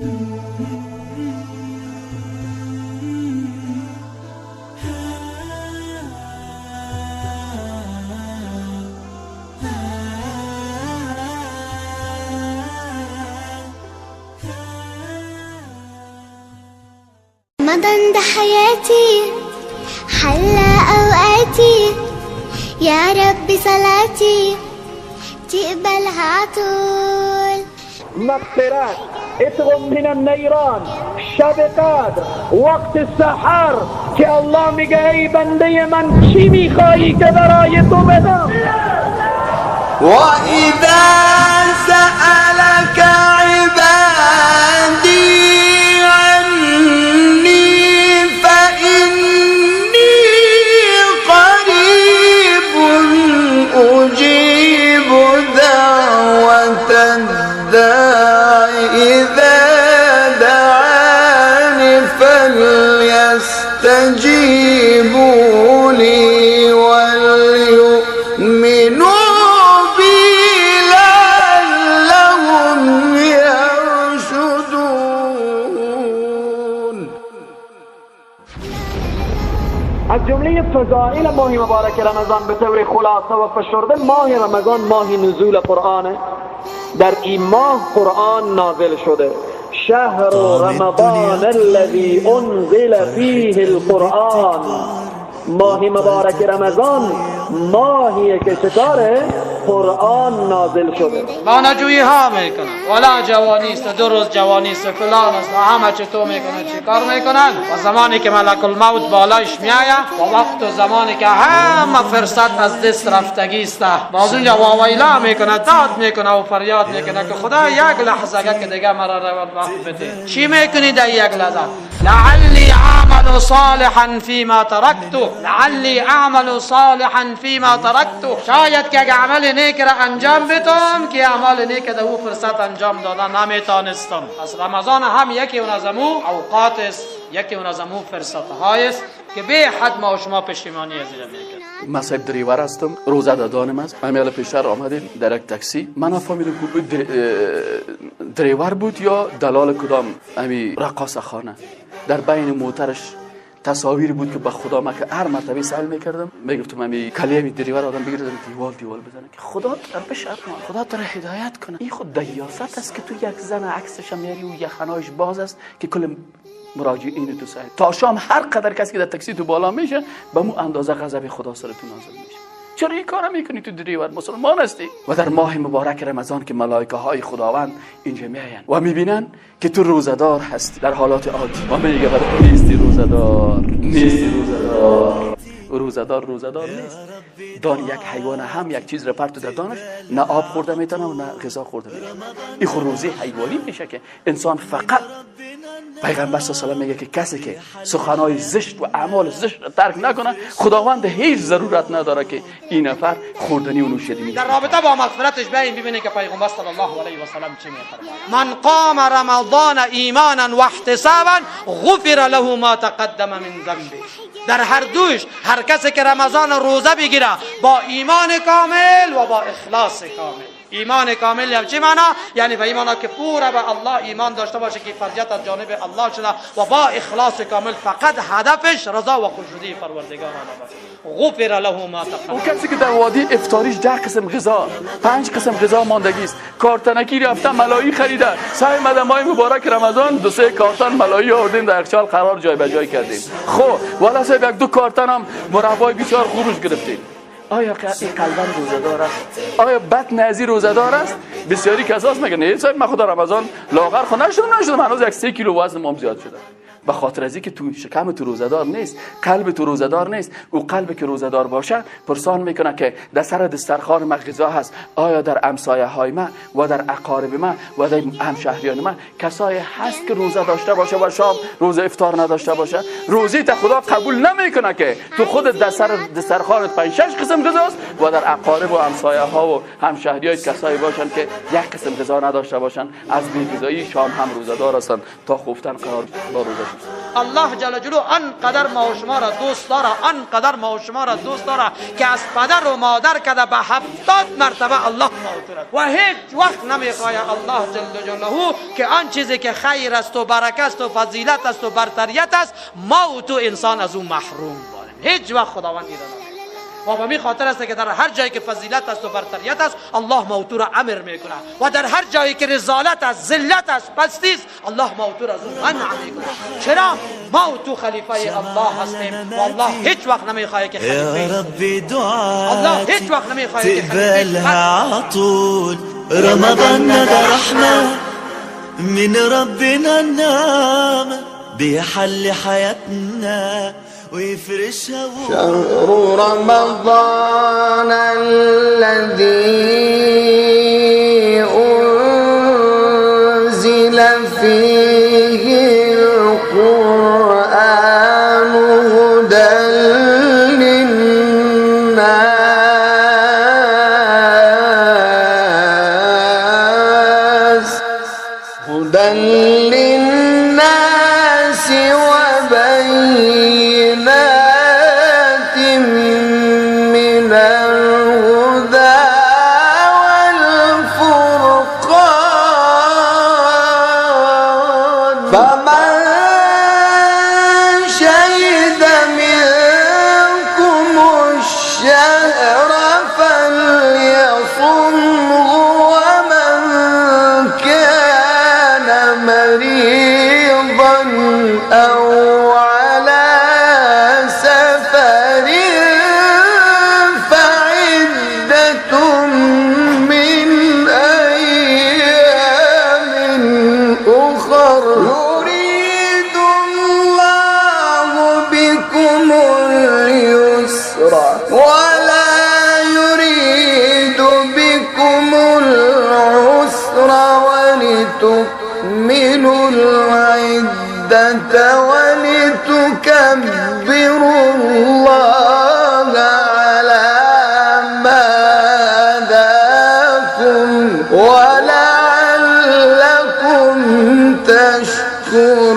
رمضان ده حياتي، حلى أوقاتي، يا رب صلاتي تقبلها عطول. مغفرات، اتغم من النيران، شب قدر، وقت السحر که الله میگه ای بنده من چی میخوایی که برای تو بدم. وإذا سألك عبادي عني فإني قريب أجيب دعوة الداع إذا دعاني فليستجيبوا لي وليؤمنوا بي لعلهم يرشدون. از جمله فضائل ماه مبارک رمضان به طور خلاصه و فشرده، ماه رمضان ماه نزول قرآنه. در این ماه قرآن نازل شده. شهر رمضان الذي انزل فیه القرآن. ماه مبارک رمضان ماهیه که چطوره؟ قرآن نازل شده. مانجویی ها میکنن، ولا جوانی است، دو روز جوانی است، فلان است، همه چطور میکنن، چی کار میکنن. و زمانی که ملک الموت بالایش میآید و وقت و زمانی که همه فرصت از دست رفتگی است، باز اونجا واویلا میکنه، داد میکنه و فریاد میکنه که خدا یک لحظه که دیگه مرا رو وقت بده. چی میکنی در یک لحظه؟ لعلی اعمل صالحا فیما ترکت، لعلی اعمل صالحا فیما ترکت. شاید که اگه عمل نیک را انجام بدم که اعمال نیک در او فرصت انجام دادن نمیتانستم. پس رمضان هم یکی اون از امو اوقات است، یکی اون از امو فرصت های است که به حد ما و شما پشیمانی از این میکنه. من صاحب دریور هستم، روزه دادانم است. من پیشتر آمدیم در یک تاکسی، من نفهمیدم که دریور بود یا دلال کدام امی رقاصه خانه. در بین موترش تصاویر بود که به خدا من که هر مرتبه سوال میکردم میگفتم امی کلیه می دریور آدم بگیردم دیوال دیوال بزنه که خدا تو را بشرمه، خدا تو را هدایت کنه. این خود دیاست است که تو یک زن عکسش میاری و یخنایش باز است که کل مراجعین تو سعی تا شام هر قدر کسی که در تاکسی تو بالا میشه به مو اندازه غضب خدا سر تو نازل میشه. چرا این کارا میکنی؟ تو دریور مسلمان هستی. و در ماه مبارک رمضان که ملائکه های خداوند اینجا میاین و میبینن که تو روزه‌دار هستی در حالات عادی و میگه برای نیستی روزه‌دار، نیستی روزه‌دار، روزه‌دار روزه‌دار نیست. دان یک حیوان هم یک چیز را پرت در دانش نه آب خورده میتونه و نه غذا خورده میتونه. این خود روزی حیوانی میشه که انسان فقط پیغمبر صلی الله علیه و میگه که کسی که سخنای زشت و اعمال زشت را ترک نکنه خداوند هیچ ضرورت نداره که این نفر خوردنی و نوشیدنی. در رابطه با مغفرتش بیاین ببینید که پیغمبر صلی الله علیه و سلم چی میفرماید: من قام رمضان ایمانا و احتسابا غفر له ما تقدم من ذنبه. در هر دوش هر کسی که رمضان روزه بگیره با ایمان کامل و با اخلاص کامل. ایمان کامل یعنی چی معنا؟ یعنی به ایمان که پورا به الله ایمان داشته باشه که فرجت از جانب الله شده و با اخلاص کامل فقط هدفش رضا و خوشنودی پروردگار باشه. غفر له ما تقدم. اون کسی که در وادی افطاریش 10 قسم غذا، 5 قسم غذا ماندگی است، کارتنکی رفته ملایی خریده، سعی مده ماه مبارک رمضان 2-3 کارتن ملایی آوردیم در یخچال قرار جای به جای کردیم. خب والا صاحب 1-2 کارتن هم مربای بیچار خروج گرفتیم. آیا این قلبم روزه‌دار است؟ آیا بطن ازی روزه‌دار است؟ بسیاری کساس میگن نه صاحب من خدا رمضان لاغر خو نشدم هنوز 3 کیلو وزن مام زیاد شده. به خاطر از اینکه تو شکم تو روزه‌دار نیست، قلب تو روزه‌دار نیست. او قلب که روزه‌دار باشه پرسان میکنه که در سر دسترخوان من غذا هست، آیا در همسایه های من و در اقارب من و در همشهریان من کسایی هست که روزه داشته باشه و شام روزه افطار نداشته باشه؟ روزی تا خدا قبول نمیکنه که تو خودت در سر دسترخوانت 5-6 قسم غذاست و در اقارب و همسایه ها و همشهریای کسایی باشن که یک قسم غذا نداشته باشن. از بی‌غذایی شام هم روزه‌دار هستند تا خفتن قرار با روزه. الله جل جلاله انقدر ما و شما را دوست داره، انقدر ما و شما را دوست داره که از پدر و مادر کده به 70 مرتبه الله ما و تو را، و هیچ وقت نمیخواه الله جل جلاله که آن چیزی که خیر است و برکت است و فضیلت است و برتریت است ما و تو انسان از اون محروم باریم. هیچ وقت خداوند ایران و به می خاطر است که در هر جایی که فضیلت است و برتریت است الله ما و تو را امر میکنه، و در هر جایی که رذالت است، ذلت است، پستی است، الله ما و تو را از اون منع میکنه. چرا؟ ما و تو خلیفه الله هستیم و الله هیچ وقت نمیخواد که خلیفه الله هیچ وقت نمیخواد که خلیفه عطول. رمضان ده رحمه من ربنا النعمه بيحل حياتنا ويفرشها. شهر رمضان الذي أنزل فيه القرآن هدى للناس، هدى للناس وبينات من الهدى والفرقان، فمن شهد منكم الشهر فليصمه، ومن كان مريضا أو على سفر فعدة من أيام أخر، يريد الله بكم اليسر ولا يريد بكم العسر ولتكملوا العدة ولتكبروا الله على ما هداكم ولعلكم تشكرون.